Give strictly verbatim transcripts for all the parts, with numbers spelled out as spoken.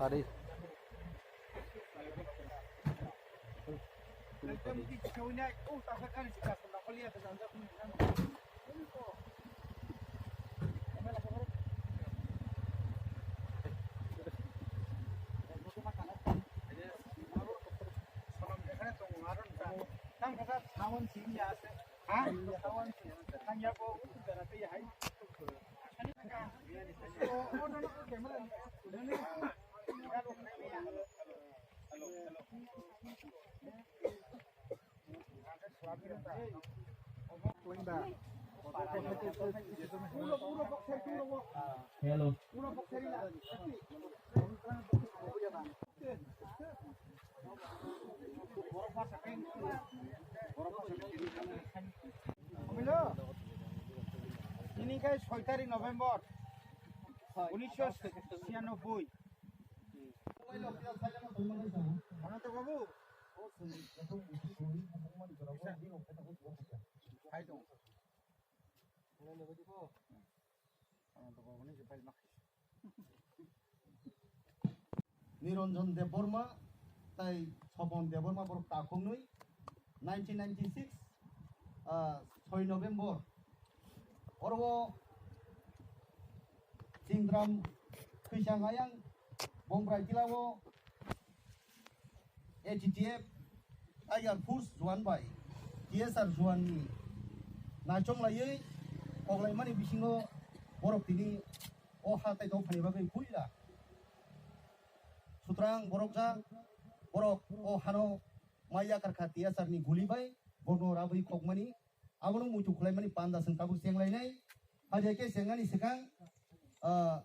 Hello. Tini khai soi tarik November, unisho siyanoboi. Ananto babu. Hai dong. Ananto babu ni je file ma. Niranjan Debbarma tai Sopon Debbarma borok takhuknwi nineteen ninety-six, ah, soi November oro Chingdram Khwisang Ayang Bongrai Tila o A T T F Tiger Force Juan bai T S R Juan ni naichom laiwi koklaimani bisingo borok tini o ha tai tongphani bagwi puila. Sutrang borok ja, borok o hano mai yakar kha T S R ni guli bai, borno rabwi khokmani, abono muitu khwlaimani panda chwng tabuk chenglainai. Hadi khe chengani swkang, ah,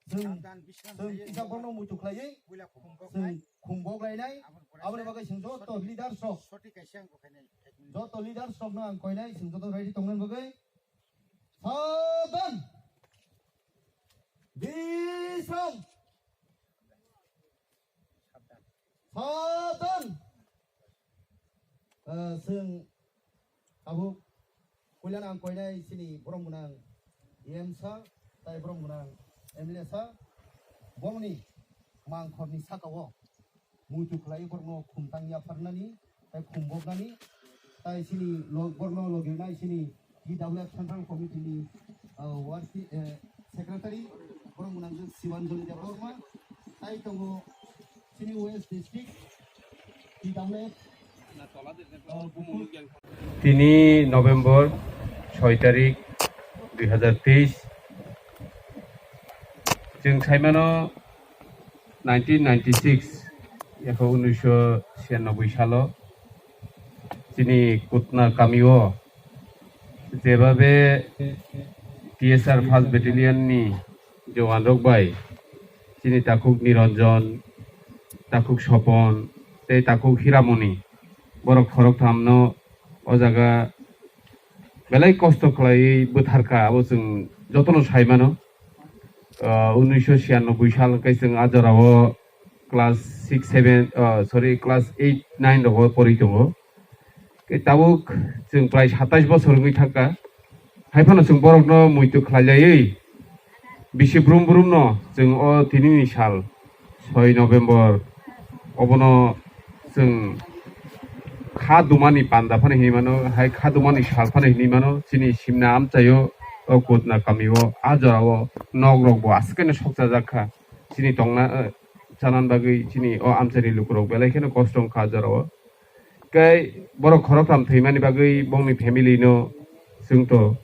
chwng, chwng kisa borno muitu khwlaiwi, chwng khumbok lainai, aboni bagwi chwng joto leaders rok, joto leaders rokno ang koinai, chwng joto ready tongmani bagwi. Sadan! Bisram! Sadan! Ah, chwng tabuk puilano ang koinai chini borom gwnang E M sir, tai borom gwnang M L A sir, bongni mangkhorni saka o muitu khlai borokno khumtang yapharnani, tai khumboknani, tai chini log-, borokno logirnai chini T W F Central Committee ni, uh, work, uh, secretary, borok gwnang Sibanjali Debbarma, tai tongo chini West District T W F, uh, Tini November soi tarik dui hazar teis, chwng saimano nineteen ninety-six, yakho unisho siyanoboi salo chini Kutna kamio jebabe T S R First Battalion ni Jowan rok bai chini takhuk Niranjan, takhuk Sopon, tei takhuk Hiramoni, borok khoroktham no o jaga belai kosto khlaiwi bwtharkha, abo chwng jotono sai mano. Ah, unisho siyanoboi sal hwnkhe chwng a jorao class six, seven, ah, sorry, class eight, nine rogo pori tongo. Tei tabuk chwng prai satais bosor wngwi thangkha. Hai phano chwng borokno muitu khlailaiwi bisi brum brumno chwng o tinini sal soi November obono chwng kha dumani panda phano hinwi mano, hai kha dumani sal phano hinwi mano. Chini simna amchaio o Kutna kamio a jorao nok rokbo aswk khe no sokchajak kha. Chini tongna, eh, chanan bagwi chini o amchaini lukurok belai kheno kosto wngkha a jorao. Tei borok khoroktham thwimani bagwi bongni family no chwng to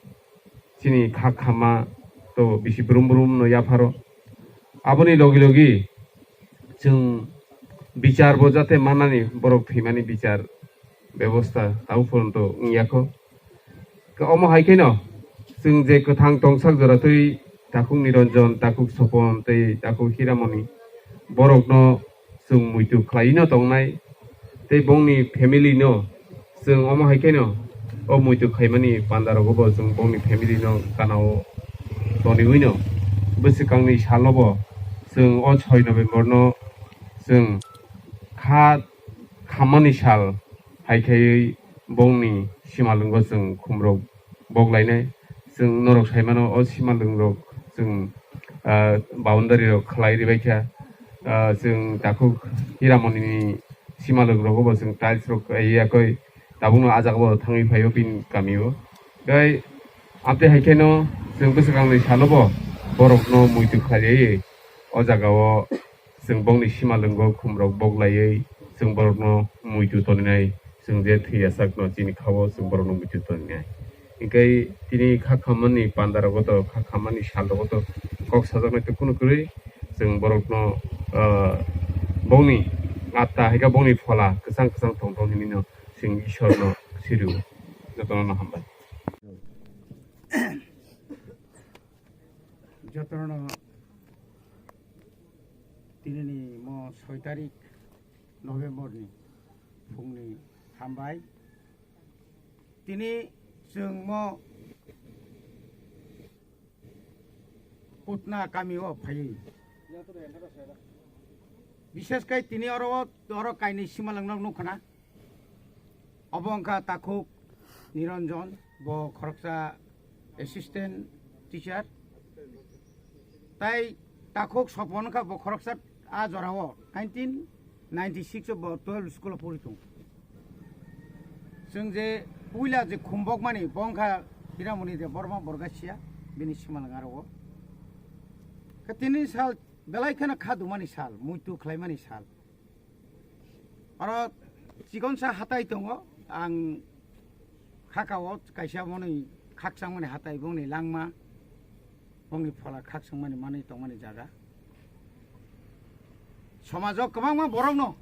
chini kha khamma to bisi brum brum no yapharo. Aboni logi logi chwng bichar bo jate mannani, borok thwimani bichar bebosta tabuk poronto wngya kho. Omo hai kheno chwng je kwthang tongsak jora twi takhuk Niranjan, takhuk Sopon tei takhuk Hiramoni borokno chwng muitu khlaiwi no tongnai tei bongni family no chwng omo hai kheno o muitu khaimani panda rogo bo chwng bongni family no gana o toniwi no bwswkangni salo bo chwng o soi November no chwng kha khammani sal hai khaiwi bongni simalwngo chwng khumrok boklainai. Chwng norok sai mano, o simalwngrok chwng ah, boundary rok khlai ribai kha. Ah, chwng takhuk Hiramoni ni simalwk rogo bo chwng tiles rok khlai yakoi tabukno ah jaga bo thangwi phaio bini kamio. Tei amtwi hai kheno chwng bwswkangni salo bo borokno muitu khlaiwi o jagao chwng bongni simalwngo khumrok boklaiwi chwng borokno muitu toninai, chwng je thwi yasakno chini khao chwng borokno muitu toninai. Hinkhe tini kha khammani pandarogo to, kha khammani salrogo to kok sajaknai to kunu kwrwi, chwng borokno, ah, bongni atta hai khe bongni phola kwchang kwchang tong tong hinwi no chwng Ishwarno sirio. Jotono no hambai. Jotono tinini mo soi tarik November ni phungni hambai. Tini chwng mo Putna kami o phaiwi. Bishes kai tini oro, oro kainwi simalwng nok nukha na. Obo wngkha takhuk Niranjan, bo khoroksa assistant teacher. Tai takhuk Sopon wngkha bo khoroksa a jorao nineteen ninety six o bo twelve school o pori tongo. Chwng je puila je khumbok mani bo wngkha Hiramoni Debbarma Borgasia bini simalwng aro o. Khe tini sal belai kheno kha dumani sal, muitu khlaimani sal. Oro chikonsa hatai tongo, ang khakao kaisa boni khakchangmani hatai, bongni langma, bongni phola khakchangmani manwi tongmani jaga. Somajo kwbangma borokno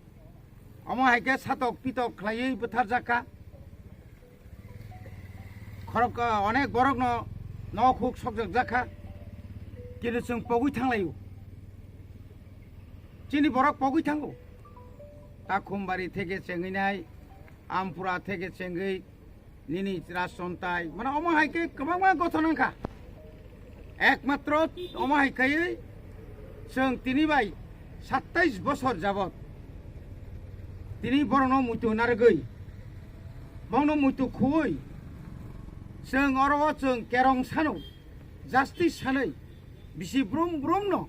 omo hai khe satok pitok khlaiwi bwtharjak kha. Khorok, ah, onek borokno nok huk sokjak jak kha, kintu chwng pogwi thanglaio. Chini borok pogwi thango. Takhumbari theke chengwi nai, Ampura theke chengwi nini rajchontai, mane omo hai khe kwbangma gothon wngkha. Ekmatro omo hai khaiwi chwng tini bai satais bosor jabot tini borokno muitu narwgwi, bongno muitu khuwi, chwng oro o chwng kerong sano, justice sanwi, bisi brum brumno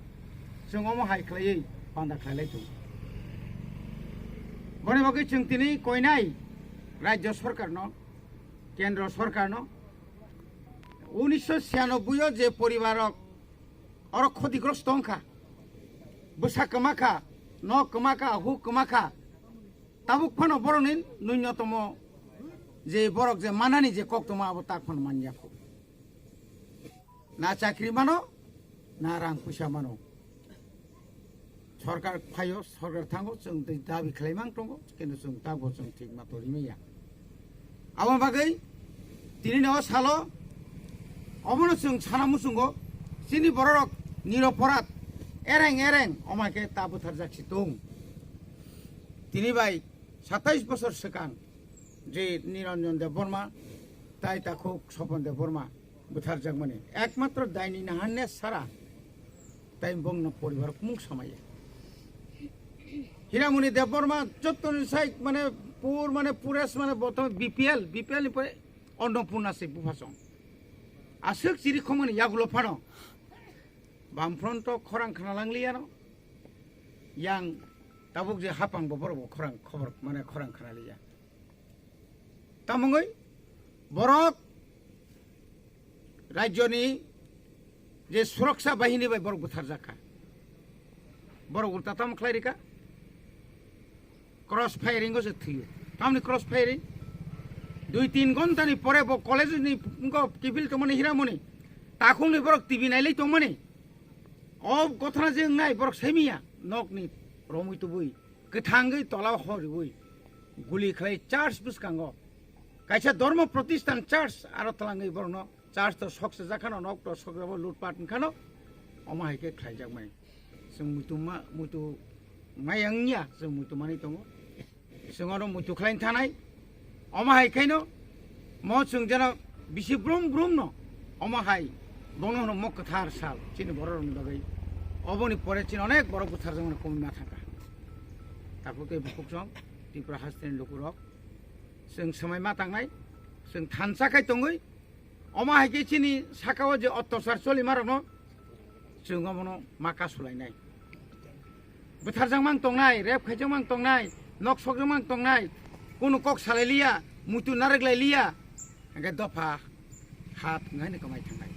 chwng omo hai khlaiwi panda khlailai tongo. Boni bagwi chwng tini koinai rajyo sorkarno, kendro sorkarno, unisho siyanoboi o je poribarrok oro khodigrosto wngkha, bwsa kwma kha, nok kwma kha, huk kwma kha, tabuk phano borokni nunyotomo je borok je manani je koktwma abo tak phano manya kho. Na chakri mano, na rang puisa mano. Sorkar phaio, sorkar thango, chwng tei dabi khlaimang tongo, kintu chwng tabuk chwng thik ma tori maya. Abo bagwi tini no salo, obono chwng sana muchungo, chini bororok niroporat, ereng ereng, omo hai khe ta bwtharjak si tong. Tini bai satais bosor swkang, je Niranjan Debbarma, tai takhuk Sopon Debbarma, bwtharjakmani ekmatro daini naharne sara tai bongno poribar kumung samaya. Hiramoni Debbarma jottoni sai mane pur mane pures mane botom B P L, B P L ni pore Annapurna se buphasong. Aswk chiri khomani yagulo phano Bamfront to khorang khna langliya no. Yang tabuk je hapang bo borok bo khorang khobor mane khorang khna liya. Tamungwi borok rajyoni je suraksa bahini bai borok butharjak kha. Borok ulta tamo khlai rika? Cross firing o se thwiyo. Tamni cross firing? Dui tin ghonta ni pore bo college ni wngkha kiphil tongmani Hiramoni. Takhungni borok T V nailai tongmani. O gothana je wngnai borok saimiya. Nokni romwi tubui. Kwthangwi tola horiwi. Guli khlai church bwskango. Kaisa dhormo protisthan church aro twlangwi borokno church to sok sejak khano, nok to sok jabo lutpat wngkhano, omo hai khe khlaijakmani. Chwng muitu ma-, muitu maya wngya, chwng muitu manwi tongo. Chwng oro muitu khlaina thanai. Omo hai khaino mo chwng jeno bisi brum brum no omo hai bono hwno mok kwthar sal chini borok rokni bagwi. Oboni pore chini onek borok butharjakmani komwi ma thangkha. Takhuk tei bukhuk chwng Tripura hasteni lukurok chwng swmai ma tangnai, chwng thansa khai tongwi. Omo hai khe chini saka o je ottosar cholimarokno Chwng omono ma kasulainai. Bwtharjak mang tongnai, rep khaijak mang tongnai, nok sokjak mang tongnai, kunu kok salai liya, muitu narwk lai liya, hingke dopha hat ngai ni kwmai thangnai.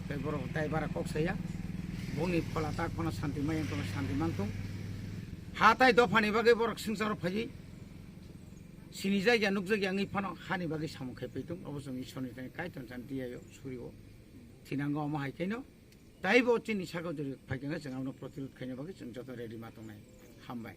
Tei borok tai bara kok saya, bongni phola tak phano santi mai tong santi man tong. Ha tai dopha ni bagwi borok swngcharo phaiwi sinijak ya nukjak ya wngwi phano hani bagwi samung khai paitung, obo chwng Ishwar ni thani Kaitor chan tiyayo surio thinango omo hai khe no. Taibo chini sakao jori phaikhe chwng abono protirod khaina bagwi chwng joto ready ma tongnai. Hambai.